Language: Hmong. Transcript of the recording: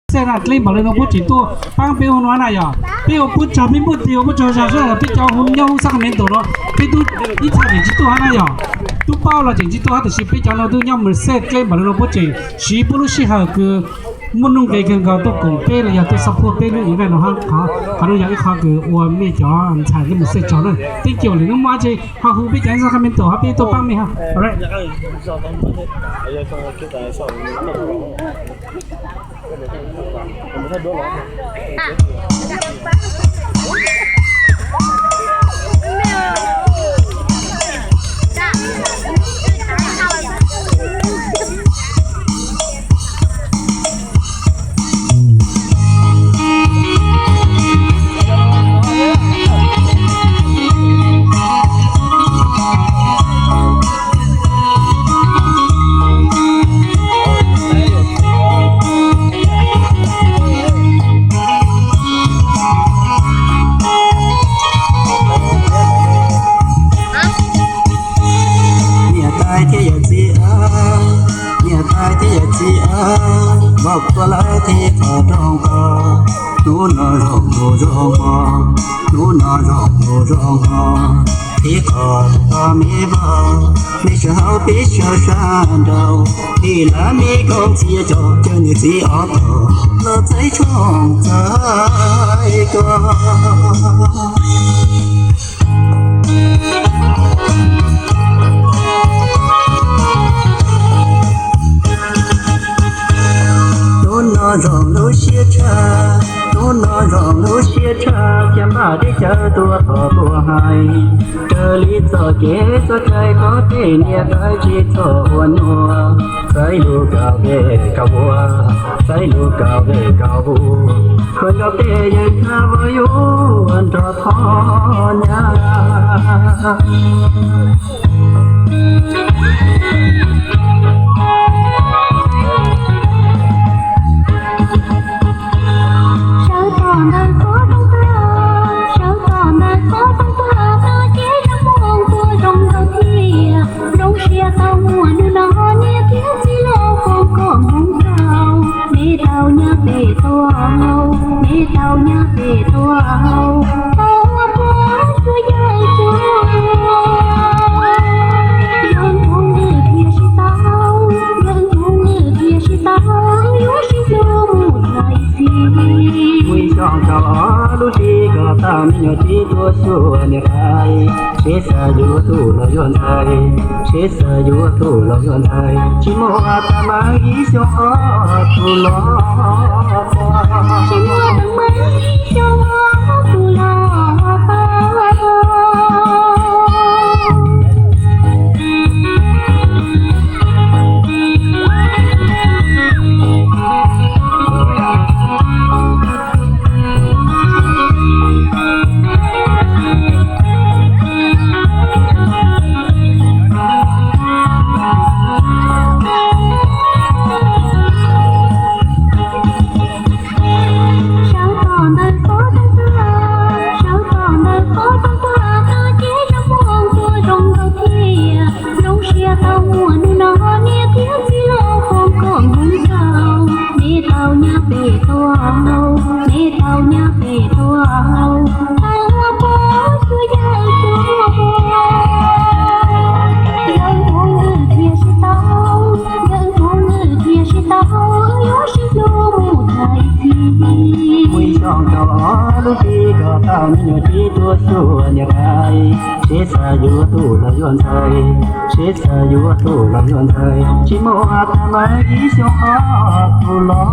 Xej na, dleb npaum li no puab tseem tuaj paab peb ua no na yog. Peb ua puab tsaug, peb muaj tig ua puab tsaug zog sab, peb cov hu nyob hub Sacramento no, peb tub ib txha tseem tsis tuaj hab na yog. Tub Paub los tseem tsis tuaj hab, tab sis peb cov no tub nyob Merced dleb npaum li no puab tseem siv puab lub sij hawm kws muaj nuj nqes kawg nkaus tuaj koom peb los yog tuaj support peb lub event no hab. Qhov no yog ib qho kws ua mej cov ntxhais lub Merced tsaug na. Thank you. Lwm hnub muaj dab tsi ho hu peb cov Sacramento hab peb tuaj paab mej hab. Niam tais thiab yawm txiv, niam tais thiab yawm txiv, vauv kua lawv thiab qhov rooj kos. Hnub no zoo hnub zoo hmo, hnub no zoo hnub zoo hmo, thiab qhov tod me vauv, mej sawv hauv peb sawv sab nraud, ib lab me koom txiav cov cawm nws txiv ob tog los txais tshoob txais kos. Hnub no zoo lub siab tshaj, hnub no zoo lub siab tshaj, thiaj npaj teb chaws tuaj thov tuaj hais. Raws li txoj kev txoj cai thov tej niam tais tsis txhob ua nyuaj, xaiv lug kawm vej kawm ua, xaiv lug kawm vej kawm ua, khaws nrog tej yawg txhab vauv yuav nrog thov nyab. Sawv tom ntawm qhov rooj tag, sawv tom ntawm qhov rooj tag, no ces zoo moo tuaj zoo nkauj thiab. Zoo siab tau muaj hnub no niam thiab txiv los foom koob hmoov rau, me tau nyab pem tuaj, me tau nyab pem tuaj, tau ua pog tsuas yawg tsuas. Yawg mus nws thiaj sib tau, yawg mus nws thiaj sib tau, yuav sib hlub mus txais txij. Mus ib xyoos rau ob lub hlis kom tau me nyuam txiv tuaj xyuas niam tais, seb xav yuav tub los yuav ntxhais, seb xav yuav tub los yuav ntxhais, tsis muaj tag mas ib xyoos ob tug los. Sawv tom ntawm qhov rooj tag, sawv tom ntawm qhov rooj tag, no ces zoo moo tuaj zoo nkauj thiab. Zoo siab tau muaj hnub no niam thiab txiv los foom koob hmoov rau, me tau nyab pem tuaj, me tau nyab pem tuaj, tau ua pog tsuas yawg tsuas. Yawg mus nws thiaj sib tau, yawg mus nws thiaj sib tau, yuav sib hlub mus txais txij. Mus ib xyoos rau ob lub hlis kom tau me nyuam txiv tuaj xyuas niam tais, seb xav yuav tub los yuav ntxhais, seb xav yuav tub los yuav ntxhais, tsis muaj tag mas ib xyoos ob tug los.